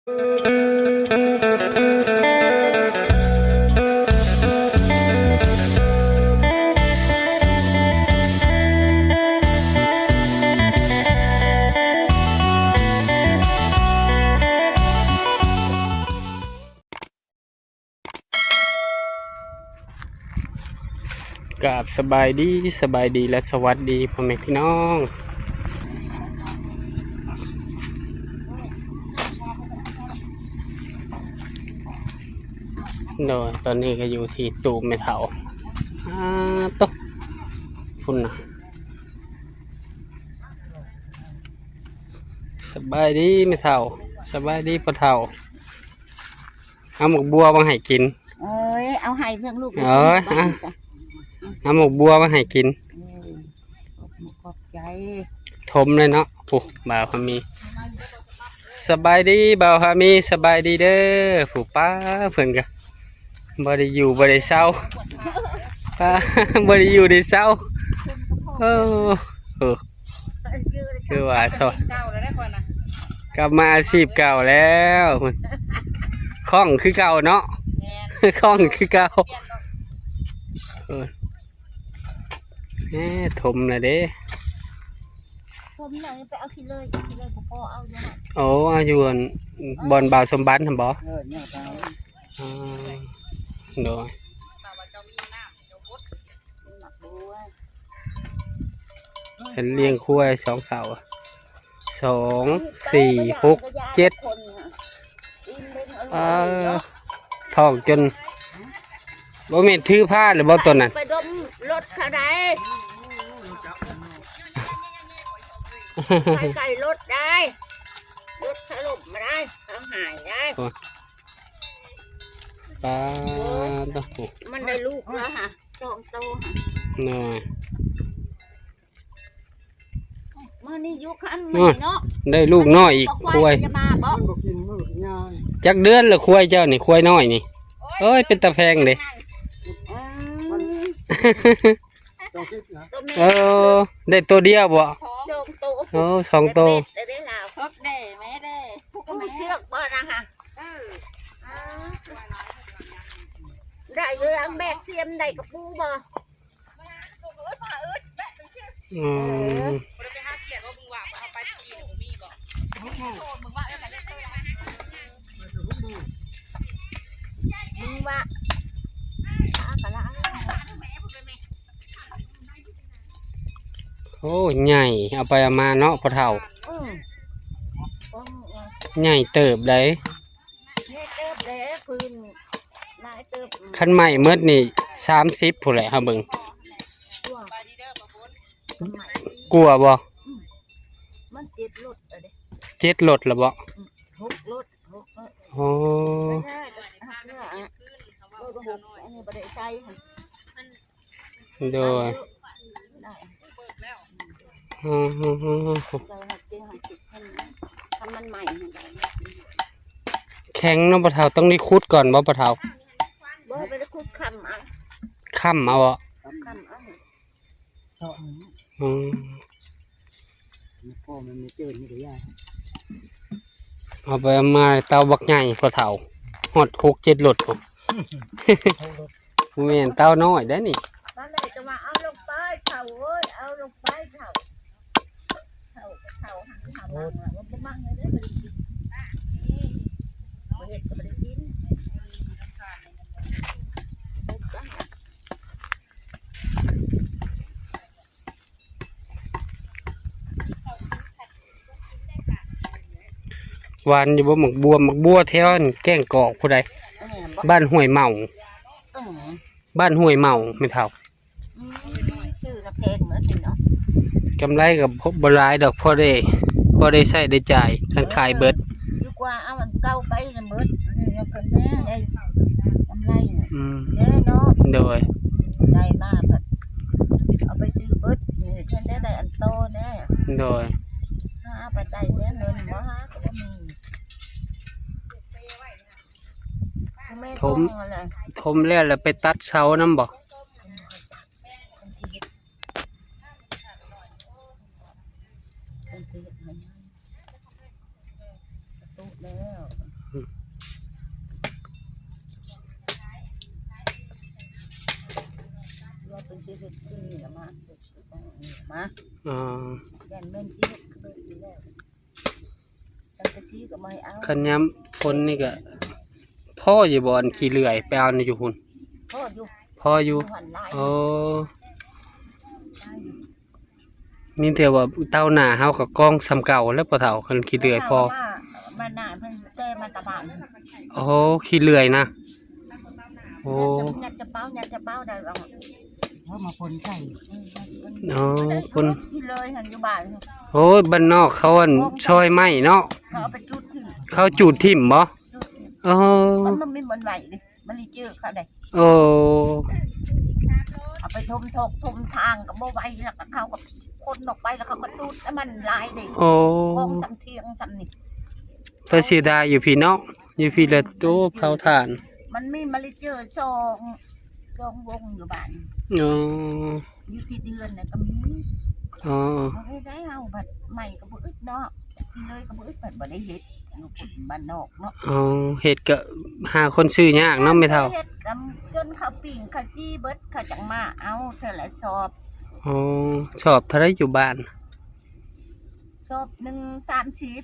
กราบสบายดี สบายดี และสวัสดีพ่อแม่พี่น้อง โดย ตอนนี้ก็อยู่ที่ตู้แม่เฒ่า อ่า โต๊ะ พุ้นน่ะ สบายดีแม่เฒ่า สบายดีพ่อเฒ่า เอาหมากบัวมาให้กิน เอ้ย เอาให้เพิ่นลูก เอ้ย เอาหมากบัวมาให้กิน เออ ขอบใจ ถมเลยเนาะ ผู้บ่าวพามี สบายดีบ่าวพามี สบายดีเด้อ ผู้ป้าเพิ่นก็บ่ได้อยู่บ่ได้เซา ป้า บ่ได้อยู่ได้เซา โอ้ โอ้ คือว่าซะ กลับมาอาชีพเก่าแล้ว คล่องคือเก่าเนาะ คล่องคือเก่า เออ แหม ถมแล้วเด้ ถมแล้วไปเอาขี้เลย ขี้เลยบ่พอเอาอยู่หั่น โอ้ เอาอยู่หั่น บ่อนบ่าวสมบัติหั่นบ่ เออ เนี่ย อ่า โดย ฉันเลี้ยงควายสองเฒ่า สอง สี่ หก เจ็ด อ่า ท้องจน บ่แม่นถือพาหรือบ่ตนนั้น ไปดมรถเขาได้ ไปใส่รถได้ รถถล่มมาได้ เขาหายได้ โอ้ ปาดโต มันได้ลูกแล้วค่ะ สองโตค่ะ น้อย มื้อนี้อยู่คัน โอ้ มื้อนี้เนาะ ได้ลูกน้อยอีก ควาย ควายจะมาบ่ จักเดือนละควายเจ้านี่ ควายน้อยนี่ โอ้ย เป็นตาแพงเด้ อืม โตแม่ เออ ได้โตเดียวบ่ สองโต โอ้ สองโต เด็ดๆ เลยเด้อลาว เพิกเด้ แม่เด้ ผู้เสือกบ่นะคะ เออ ได้อยู่หลังแบกเสียม ได้กระปูบ่ อืม มึงว่า โอ้ ใหญ่ เอาไปเอามาเนาะ พ่อเฒ่า อืม ใหญ่เติบใด๋ ใหญ่เติบแหละ พื้นหลายเติบ คันใหม่หมดนี่ สามสิบ พุ้นแหละ เฮาเบิ่ง กลัว กลัวบ่ อืม มันเจ็ดรถอะเด้ เจ็ดรถละบ่ อืม หกรถ หกรถ โอ้ ไม่ใช่ รถหก อันนี้บ่ได้ใส่ โดย อืม แข็งเนาะ พ่อเฒ่า ต้องได้ขุดก่อนบ่ พ่อเฒ่า บ่ ไปขุดค้ำเอา ค้ำเอาบ่ ค้ำเอา อืม พ่อมันไม่เจอ นี่ก็ยาก เอาไปเอามาเตาบักใหญ่ พ่อเฒ่า ฮอดหกเจ็ดรถพุ้น บ่แม่นเตาน้อยได้นี่ นั่นแหละจะว่าเอาลงไปเฒ่าเอ้ย เอาลงไปเฒ่า เฒ่า เฒ่าหันหามังว่าบ่มังเลยเด้อ บ่ได้กิน บ่เฮ็ดก็บ่ได้กิน หวานอยู่บ่หมากบัว หมากบัวแถวอันแก้งกอกพุ้นใด๋ อันนี้บ่ บ้านห้วยเมา อืม บ้านห้วยเมา แม่เฒ่า อืม ซื้อละแพงเหมือนกันเนาะ กำไรก็บ่หลายดอก พอได้ พอได้ใช้ได้จ่าย คันขายเบิด ดีกว่าเอาอันเก่าไปนะเบิด อันนี้เอาเพิ่นแน่ได้กำไรน่ะ อืม แน่เนาะ โดย ได้มาก็เอาไปซื้อเบิด นี่เพิ่นได้ ได้อันโตแน่ โดย หาไปได้แน่ เงินบ่หาก็บ่มี แม่ ถม ถมแล้ว แล้วไปตัดเสานำบ่ เพิ่นสิเฮ็ดให้ เพิ่นสิเฮ็ดให้ แล้ว ວ່າເພິ່ນຊິເຮັດຄືນີ້ລະມາ ມາ ອໍ ຢ້ານແມ່ນຊິເຮັດຄືນີ້ແລ້ວ ສັງກະສີກໍບໍ່ໃຫ້ເອົາ. ຄັນຍາມຝົນນີ້ກໍພໍຢູ່ບໍ່ ອັນຂີ້ເລື່ອຍໄປເອົາຢູ່ພຸ້ນ? ພໍຢູ່ ພໍຢູ່ ຢູ່ຫັ້ນຫຼາຍ. ອໍ ຫຼາຍຢູ່ ມີແຕ່ວ່າເຕົາໜ້າເຮົາກໍກອງສ່ຳເກົ່າແລ້ວ ພໍ່ເຖົ້າ ຄັນຂີ້ເລື່ອຍພໍ. ມາ ມາໜ້າເພິ່ນແຕ່ມາຕະບ້ານ. ໂອ້ ຂີ້ເລື່ອຍນະ. ໂອ້ ຍັດຈະເປົາ ຍັດຈະເປົາໄດ້. ເອົາມາພົ່ນໃສ່. ອໍ ພົ່ນ ຂີ້ເລື່ອຍຫັ້ນຢູ່ບ້ານ. ໂອ້ຍ ບ້ານນອກເຂົາ ອັນ ໂອ້ ຊອຍໄມ້ເນາະ ເຂົາເອົາໄປຈູດຖິ້ມ. ເຂົາຈູດຖິ້ມບໍ່? ຈູດຖິ້ມ. ອໍ ມັນບໍ່ມີບ່ອນໄວ້ເດ້. ມັນເລີຍເຈີເຂົາໄດ້. ໂອ້ ເອົາໄປຖົມຖອກຖົມທາງກໍບໍ່ໄຫວ ແລ້ວກໍເຂົາກໍຂົນອອກໄປ ແລ້ວເຂົາກໍຈູດ ແລ້ວມັນຫຼາຍເດ້. ໂອ້ ກອງສ່ຳທຽງສ່ຳນີ້ ແຕ່ເສຍດາຍຢູ່ພີ້ເນາະ ຢູ່ພີ້ລະ. ໂອ້ ເຜົາຖ່ານ ມັນມີມາເລີຍເຈີສອງ ສອງວົງຢູ່ບ້ານ. ອໍ ຢູ່ທີ່ເດືອນນະກໍມີ. ອໍ ເຮົາເຮັດໄດ້ ເຮົາບັດໄມ້ກໍບໍ່ອຶດເນາະ ທີ່ເລີຍກໍບໍ່ອຶດ ບັດບໍ່ໄດ້ເຮັດ ຢູ່ຄົນບ້ານນອກເນາະ. ອໍ ເຮັດກໍຫາຄົນຊື້ຍາກເນາະແມ່ເຖົ້າ. ເຮັດກໍຈົນເຂົາປີ້ງເຂົາຈີ່ເບິດ ເຂົາຈັ່ງມາເອົາເທື່ອລະສອບ. ອໍ ສອບເທົ່າໃດຢູ່ບ້ານ? ສອບໜຶ່ງສາມສິບ.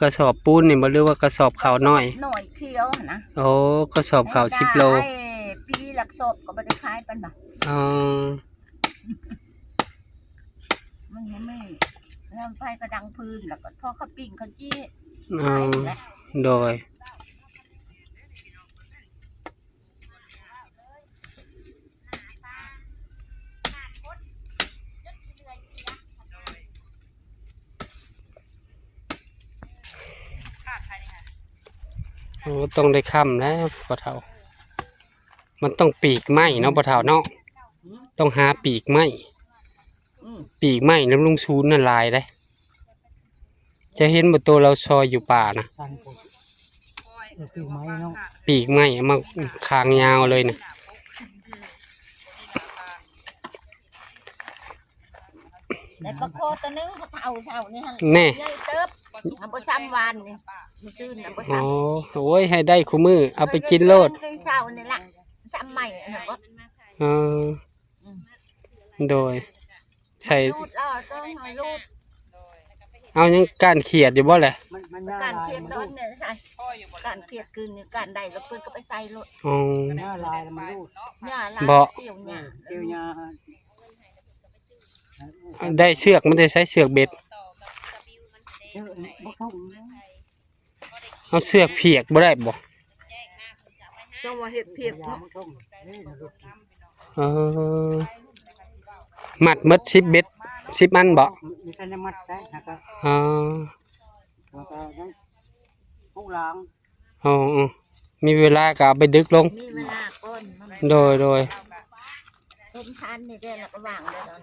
ກະສອບປູນນີ້ບໍ່ ຫຼືວ່າກະສອບເຂົ້ານ້ອຍ? ກະສອບນ້ອຍຂຽວຫັ້ນນະ. ໂອ້ ກະສອບເຂົ້າສິບໂລ. ໄດ້ປີລະສອບກໍບໍ່ໄດ້ຂາຍປານໃດ. ອໍ ມັນບໍ່ມີ ແລ້ວໄຟກໍດັງຟືນ ແລ້ວກໍພໍເຂົາປີ້ງເຂົາຈີ່. ອໍ ຂາຍແຫຼະ. ໂດຍ. ໂອ້ ຕ້ອງໄດ້ຄ້ຳແລ້ວພໍ່ເຖົ້າ ມັນຕ້ອງປີກໄມ້ເນາະພໍ່ເຖົ້າເນາະ ຕ້ອງຫາປີກໄມ້. ອືມ ປີກໄມ້ນຳລຸງສູນນັ້ນຫຼາຍເດ້. ຈະເຫັນບໍ່ ໂຕລາວຊອຍຢູ່ປ່ານະ ເອີ ປີກໄມ້ເນາະ ປີກໄມ້ເອົາມາຄາງຍາວເລີຍນະ. ໄດ້ປາຄໍໂຕໜຶ່ງ ເຂົາເອົາເຊົ້ານີ້ຫັ້ນ ແນ່ ໃຫຍ່ເຕີບ ເອົາບໍ່ຊ້ຳວານນີ້ ມື້ຊືນນະບໍ່ຊ້ຳ. ໂອ້ ໂອ້ຍ ໃຫ້ໄດ້ຄູ່ມື້ ເອົາໄປກິນໂລດ ເຊົ້ານີ້ລະ ຊ້ຳໃໝ່ອັນນັ້ນບໍ່. ເອີ ອືມ ໂດຍ ໃສ່ ເອົາຫຍັງ ກ້ານຂຽດຢູ່ບໍ່ແຫຼະ? ກ້ານຂຽດຕອນນີ້ໃສ່ ກ້ານຂຽດຄືນີ້ ກ້ານໃດແລ້ວເພິ່ນກໍໄປໃສ່ໂລດ. ອໍ ຫຍ້າຫຼາຍແລ້ວມັນຮູດ ຫຍ້າຫຼາຍ ບໍ່ ກ່ຽວຫຍ້າ ກ່ຽວຫຍ້າ. ໄດ້ເຊືອກມັນໄດ້ໃຊ້ ເຊືອກເບັດ ເຊືອກບໍ່ທົ່ງ. ເອົາເຊືອກຜຽກບໍ່ໄດ້ບໍ່? ຕ້ອງວ່າເຮັດຜຽກເນາະ. ເອີ ມັດໝົດສິບເບັດ ສິບອັນບໍ່? ມີແຕ່ຍັງມັດໄດ້ ແລ້ວກໍ ເອີ ແລ້ວກໍຍັງປຸກລາງ. ເອີ ເອີ ມີເວລາກໍເອົາໄປດຶກລົງ ມີເວລາກ່ອນ. ໂດຍ ໂດຍ. ເພິ່ນທານນີ້ແດ່ ແລ້ວກໍວາງໄດ້ດອນ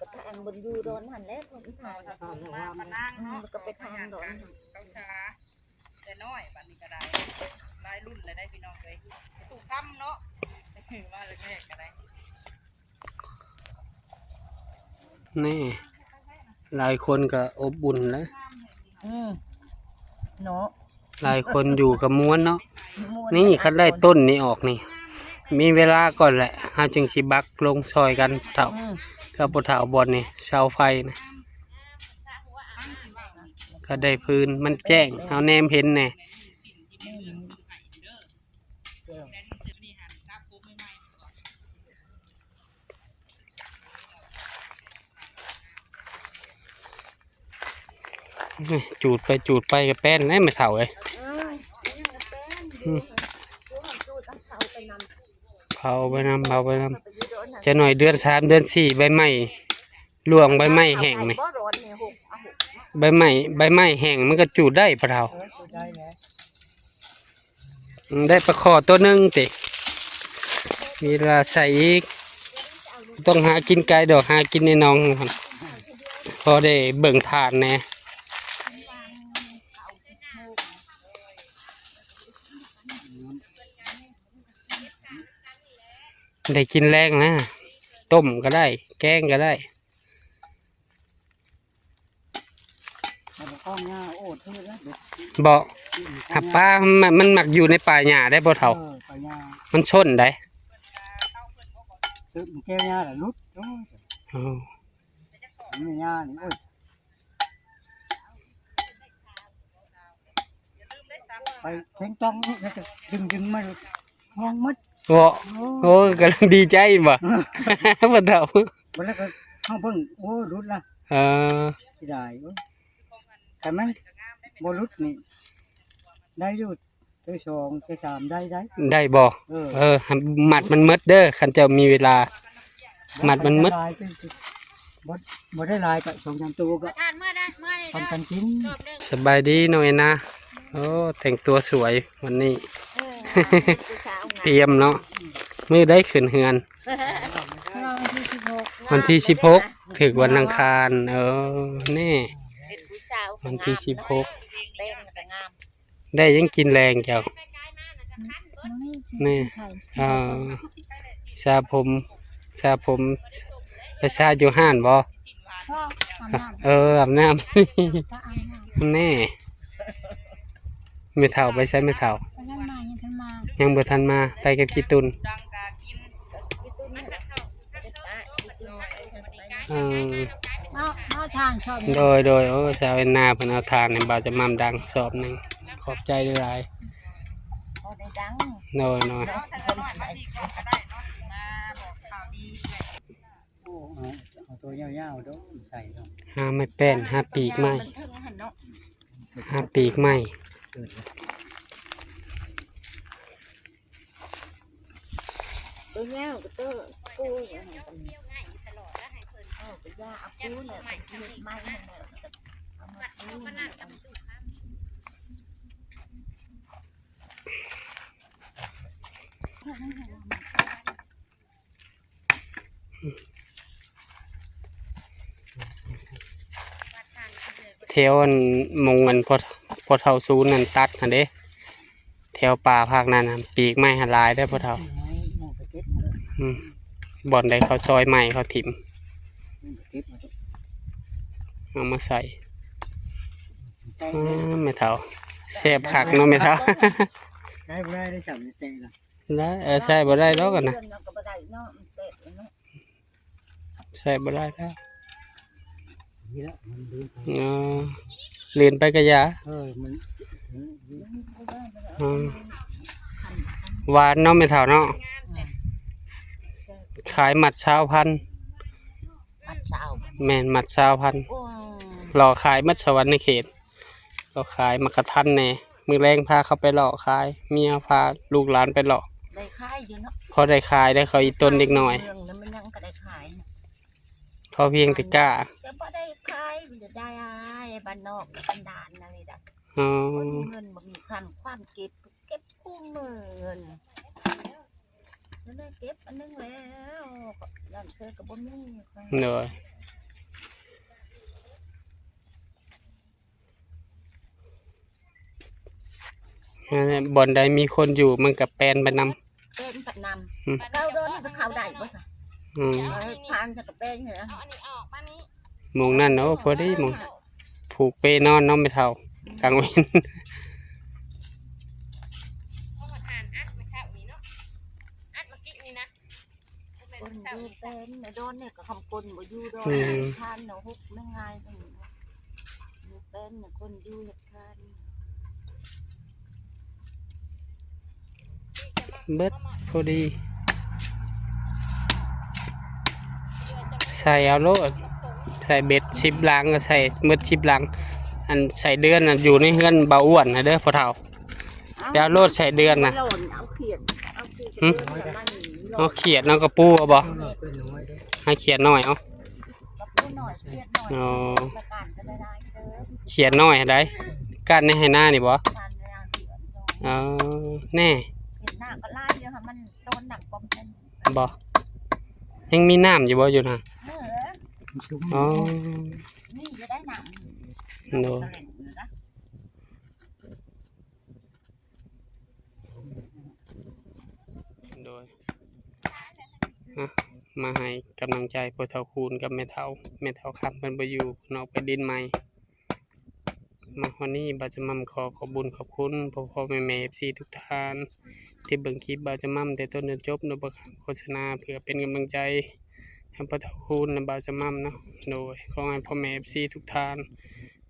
ກໍທາງບົນຢູ່ດອນຫັ້ນແຫຼະ ເພິ່ນທານ ມາປະນາງເນາະ ອືມ ແລ້ວກໍໄປທາງດອນ ເຂົາຊາ ແຕ່ນ້ອຍ ບັດນີ້ກໍໄດ້ ຫຼາຍລຸ້ນແລ້ວໄດ໋ພີ່ນ້ອງເອີຍ ຕູ້ຄຳເນາະ ມາແລກໆກໍໄດ້. ນີ້ ຫຼາຍຄົນກໍອົບອຸ່ນແຫຼະ ອືມ ເນາະ ຫຼາຍຄົນຢູ່ກໍມ່ວນເນາະ. ມ່ວນ ນີ້ຄັນໄດ້ຕົ້ນນີ້ອອກນີ້ ມີເວລາກ່ອນແຫຼະ ເຮົາຈຶ່ງຊິບັກລົງຊ່ອຍກັນເຖົ້າ ອືມ ກັບພໍ່ເຖົ້າບ່ອນນີ້ ເສົາໄຟນະ ກໍໄດ້ພື້ນ ມັນແຈ້ງ ເຮົາແນມເຫັນແດ່. ຈູດໄປຈູດໄປກໍແປ້ນແລ້ວແມ່ເຖົ້າເອີຍ. ເອີ ຍັງບໍ່ແປ້ນຢູ່ ອືມ ເຮົາຈູດເອົາເຜົາໄປນຳ ເຜົາໄປນຳ ເຜົາໄປນຳ. ຈັກໜ້ອຍເດືອນສາມເດືອນສີ່ ໃບໄມ້ ລວງໃບໄມ້ແຫ້ງນີ້ ໃບໄມ້ ໃບໄມ້ແຫ້ງມັນກໍຈູດໄດ້ພໍ່ເຖົ້າ. ເອີ ຈູດໄດ້ແຫຼະ. ອືມ ໄດ້ປາຄໍໂຕໜຶ່ງຕິ ມີເວລາໃສ່ອີກ ຕ້ອງຫາກິນໄກດອກ ຫາກິນໃນໜອງ ພໍໄດ້ເບິ່ງທານແດ່. ໄດ້ກິນແລງນະ ຕົ້ມກໍໄດ້ ແກງກໍໄດ້. ເອົາໄປກ້ອງຫຍ້າໂອດເພິ່ນລະ ບໍ່ ອືມ ຫາປາ ມັນ ມັນມັກຢູ່ໃນປ່າຫຍ້າໄດ໋ພໍ່ເຖົ້າ. ເອີ ປ່າຫຍ້າ ມັນຊົນໄດ໋. ແກ້ວຫຍ້າລະຫຼຸດ. ໂອ້ຍ ເອີ ນີ້ຫຍ້ານີ້ ໂອ້ຍ ໄປແຂງຕ້ອງນີ້ ແລ້ວກໍດຶງໆມາ ງອງໝົດ. ເບາະ ໂອ້ຍ ໂອ້ຍ ກຳລັງດີໃຈບໍ່ ພໍ່ເຖົ້າ. ບັດແລ້ວກໍເຮົາເບິ່ງ ໂອ້ ຫຼຸດລະ. ເອີ ເສຍດາຍ. ໂອ້ຍ ຖ້າມັນບໍ່ຫຼຸດນີ້ ໄດ້ຢູ່ ເທື່ອສອງເທື່ອສາມໄດ້ ໄດ້ ໄດ້ບໍ່? ເອີ ເອີ ໃຫ້ມັດມັນໝົດເດີ ຄັນເຈົ້າມີເວລາ ມັດມັນໝົດ. ບໍ່ ບໍ່ໄດ້ຫຼາຍກໍສອງສາມໂຕກໍ ປະທານເມື່ອໃດ ເມື່ອໃດ ປັນກັນກິນ. ສະບາຍດີນ້ອງແອນນາ. ໂອ້ ແຕ່ງຕົວສວຍວັນນີ້ ເອີ ຕຽມເນາະ. ມື້ໃດຂຶ້ນເຮືອນ? ວັນທີສິບຫົກ ວັນທີສິບຫົກ ຖືກວັນອັງຄານ. ເອີ ນີ້ ເປັນຜູ້ສາວ ວັນທີສິບຫົກ ແຕ່ງແລ້ວກໍງາມ. ໄດ້ຫຍັງກິນແລງເຈົ້າ? ນີ້ ເອີ ສະຜົມ ສະຜົມ ໄປສະຢູ່ຮ້ານບໍ່? ເອີ ອາບນ້ຳ. ແນ່ ແມ່ເຖົ້າໄປໃສແມ່ເຖົ້າ? ຍັງບໍ່ທັນມາ ໄປກັບຂີ້ຕຸ່ນ. ເອີ ເອົາ ເອົາຖ່ານຊອບໜຶ່ງ. ໂດຍ ໂດຍ ໂອ້ ສາວແອນນາເພິ່ນເອົາຖ່ານໃຫ້ບ່າວຈະໝ່ຳດັງຊອບໜຶ່ງ ຂອບໃຈຫຼາຍໆ. ໂດຍ ໂດຍ ໂອ້ ເອົາ ເອົາຕົວຍາວໆ ໂດ ໃສ່ເນາະ. ຫາໄມ້ແປ້ນ ຫາປີກໄມ້ ຫາປີກໄມ້. ໂຕຍາວກໍໂຕປູຢູ່ຫັ້ນ ເອີ ກໍຢ່າເອົາປູແຫຼະ ມັນເຮັດໄມ້ຫັ້ນແຫຼະ ເອົາມາປູ. ແຖວອັນ ໝ່ອງອັນ ພໍ່ ພໍ່ເຖົ້າສູນນັ້ນຕັດຫັ້ນເດ້ ແຖວປ່າພາກນັ້ນນະ ປີກໄມ້ຫັ້ນຫຼາຍເດ້ພໍ່ເຖົ້າ. ອືມ ບ່ອນໃດເຂົາຊອຍໄມ້ເຂົາຖິ້ມ ເອົາມາໃສ່. ອືມ ແມ່ເຖົ້າ ແຊບຄັກເນາະແມ່ເຖົ້າ. ໃຊ້ບໍ່ໄດ້ ໄດ້ສຳແຕ່ລະ ໄດ້ ເອີ ໃຊ້ບໍ່ໄດ້ດອກຫັ້ນນະ ໃຊ້ບໍ່ໄດ້ແລ້ວ. ເອີ ລື່ນໄປກະຢ່າ ເອີ ມັນ ອືມ ຫວານເນາະແມ່ເຖົ້າເນາະ. ຂາຍມັດຊາວພັນ ມັດຊາວ ແມ່ນ ມັດຊາວພັນ. ໂອ້ ຫຼໍ່ຂາຍໝົດສະຫວັນນະເຂດ ເລາະຂາຍໝາກກະທັນແດ່ ມື້ແລງພາເຂົາໄປເລາະຂາຍ ເມຍພາລູກຫຼານໄປເລາະ. ໄດ້ຂາຍຢູ່ເນາະ ພໍໄດ້ຂາຍໄດ້ເຂົາອີ່ຕົນເດັກນ້ອຍ ເລື່ອງນັ້ນມັນຍັງກໍໄດ້ຂາຍນະ ພໍພຽງແຕ່ກ້າ ຈະບໍ່ໄດ້ຂາຍ ຈະໄດ້ ບ້ານນອກກັນດານນັ້ນແຫຼະ. ອໍ ບໍ່ມີເງິນບໍ່ມີຄຳ ຄວາມເກັບ ເກັບຄູ່ມື້ ເງິນ ແລ້ວເກັບອັນໜຶ່ງແລ້ວ ກໍຢ້ານເທື່ອກໍບໍ່ມີ. ໂດຍ ອັນນັ້ນ ບ່ອນໃດມີຄົນຢູ່ມັນກໍແປນໄປນຳ ແປນໄປນຳ. ອືມ ເຂົາໂດນມັນກໍເຂົ້າໄດ້ບໍ່ຊະ? ອືມ ເອົາໃຫ້ຜ່ານຊະກໍແປນເຫືອ ເອົາອັນນີ້ອອກມານີ້. ໝ່ອງນັ້ນ ໂອ້ ພໍດີໝ່ອງ ຜູກເປນອນເນາະແມ່ເຖົ້າ ກາງເວັນ. ເພາະວ່າທ່ານອັດມື້ເຊົ້ານີ້ເນາະ ອັດມາກິນນີ້ນະ ຄົນຢູ່ແປນນະ ດອນນີ້ກໍຄຳຄົນບໍ່ຢູ່ດອນ ອືມ ທ່ານເນາະ ຫົກແມ່ນງ່າຍ ຢູ່ແປນນະ ຄົນຢູ່ເຮັດທ່ານ. ເບິດພໍດີ ໃສ່ເອົາໂລດ ໃສ່ເບັດສິບຫຼັງ ກໍໃສ່ໝົດສິບຫຼັງ. ອັນໃສ່ເດືອນນະ ຢູ່ໃນເຮືອນບ່າວອ້ວນນະເດີພໍ່ເຖົ້າ ໄປເອົາໂລດໃສ່ເດືອນນະ. ເອົາຂຽດ ເອົາຂຽດ ຫຶ ເອົາຂຽດເອົາກະປູເອົາບໍ່? ໃຫ້ຂຽດໜ້ອຍເອົາ. ອໍ ຂຽດໜ້ອຍຫັ້ນໃດ ກ້ານໃນໄຮ່ນານີ້ບໍ່? ອໍ ແນ່ ບໍ່ ຍັງມີນ້ຳຢູ່ບໍ່ຢູ່ນະ? ອໍ ໂດຍ ໂດຍ ມາໃຫ້ກຳລັງໃຈພໍ່ເຖົ້າຄູນກັບແມ່ເຖົ້າ ແມ່ເຖົ້າຄຳເພິ່ນບໍ່ຢູ່ ເພິ່ນອອກໄປດິນໃໝ່. ມາຮອດນີ້ ບ່າວຈະໝ່ຳຂໍຂອບບຸນຂອບຄຸນພໍ່ໆແມ່ໆເອັຟຊີທຸກທ່ານ ທີ່ເບິ່ງຄລິບບ່າວຈະໝ່ຳແຕ່ຕົ້ນຈົນຈົບ ໂດຍບໍ່ຂ້າມໂຄສະນາ ເພື່ອເປັນກຳລັງໃຈໃຫ້ພໍ່ເຖົ້າຄູນ ແລະ ບ່າວຈະໝ່ຳເນາະ. ໂດຍ ຂໍໃຫ້ພໍ່ແມ່ເອັຟຊີທຸກທ່ານ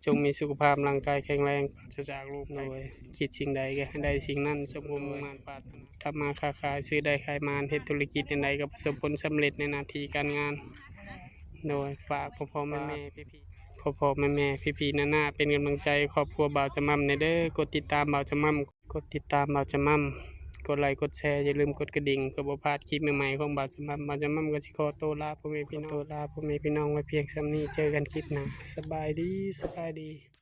ຈົ່ງມີສຸຂະພາບຮ່າງກາຍແຂງແຮງ ປາສະຈາກໂລກໄພ. ໂດຍ ຄິດສິ່ງໃດກໍໃຫ້ໄດ້ສິ່ງນັ້ນ ສົມຄວາມມຸ່ງມາດປາດຖະໜາ. ທຳມາຄ້າຂາຍ ຊື້ໄດ້ຂາຍໝານ ເຮັດທຸລະກິດອັນໃດກໍປະສົບຜົນສຳເລັດໃນໜ້າທີ່ການງານ. ໂດຍ ຝາກພໍ່ໆແມ່ໆ ພີ່ໆ ພໍ່ໆແມ່ໆ ພີ່ໆນ້າໆ ເປັນກຳລັງໃຈຄອບຄົວບ່າວຈະໝ່ຳແດ່ເດີ. ກົດຕິດຕາມບ່າວຈະໝ່ຳ ກົດຕິດຕາມບ່າວຈະໝ່ຳ ກົດໄລ ກົດແຊ ຢ່າລືມກົດກະດິ່ງ ເພື່ອບໍ່ພາດຄລິບໃໝ່ໆຂອງບ່າວຈະໝ່ຳ. ບ່າວຈະໝ່ຳກໍຊິຂໍໂຕລາພໍ່ແມ່ພີ່ນ້ອງ ໂຕລາພໍ່ແມ່ພີ່ນ້ອງໄວ້ພຽງສ່ຳນີ້. ເຈີກັນຄລິບໜ້າ. ສະບາຍດີ ສະບາຍດີ.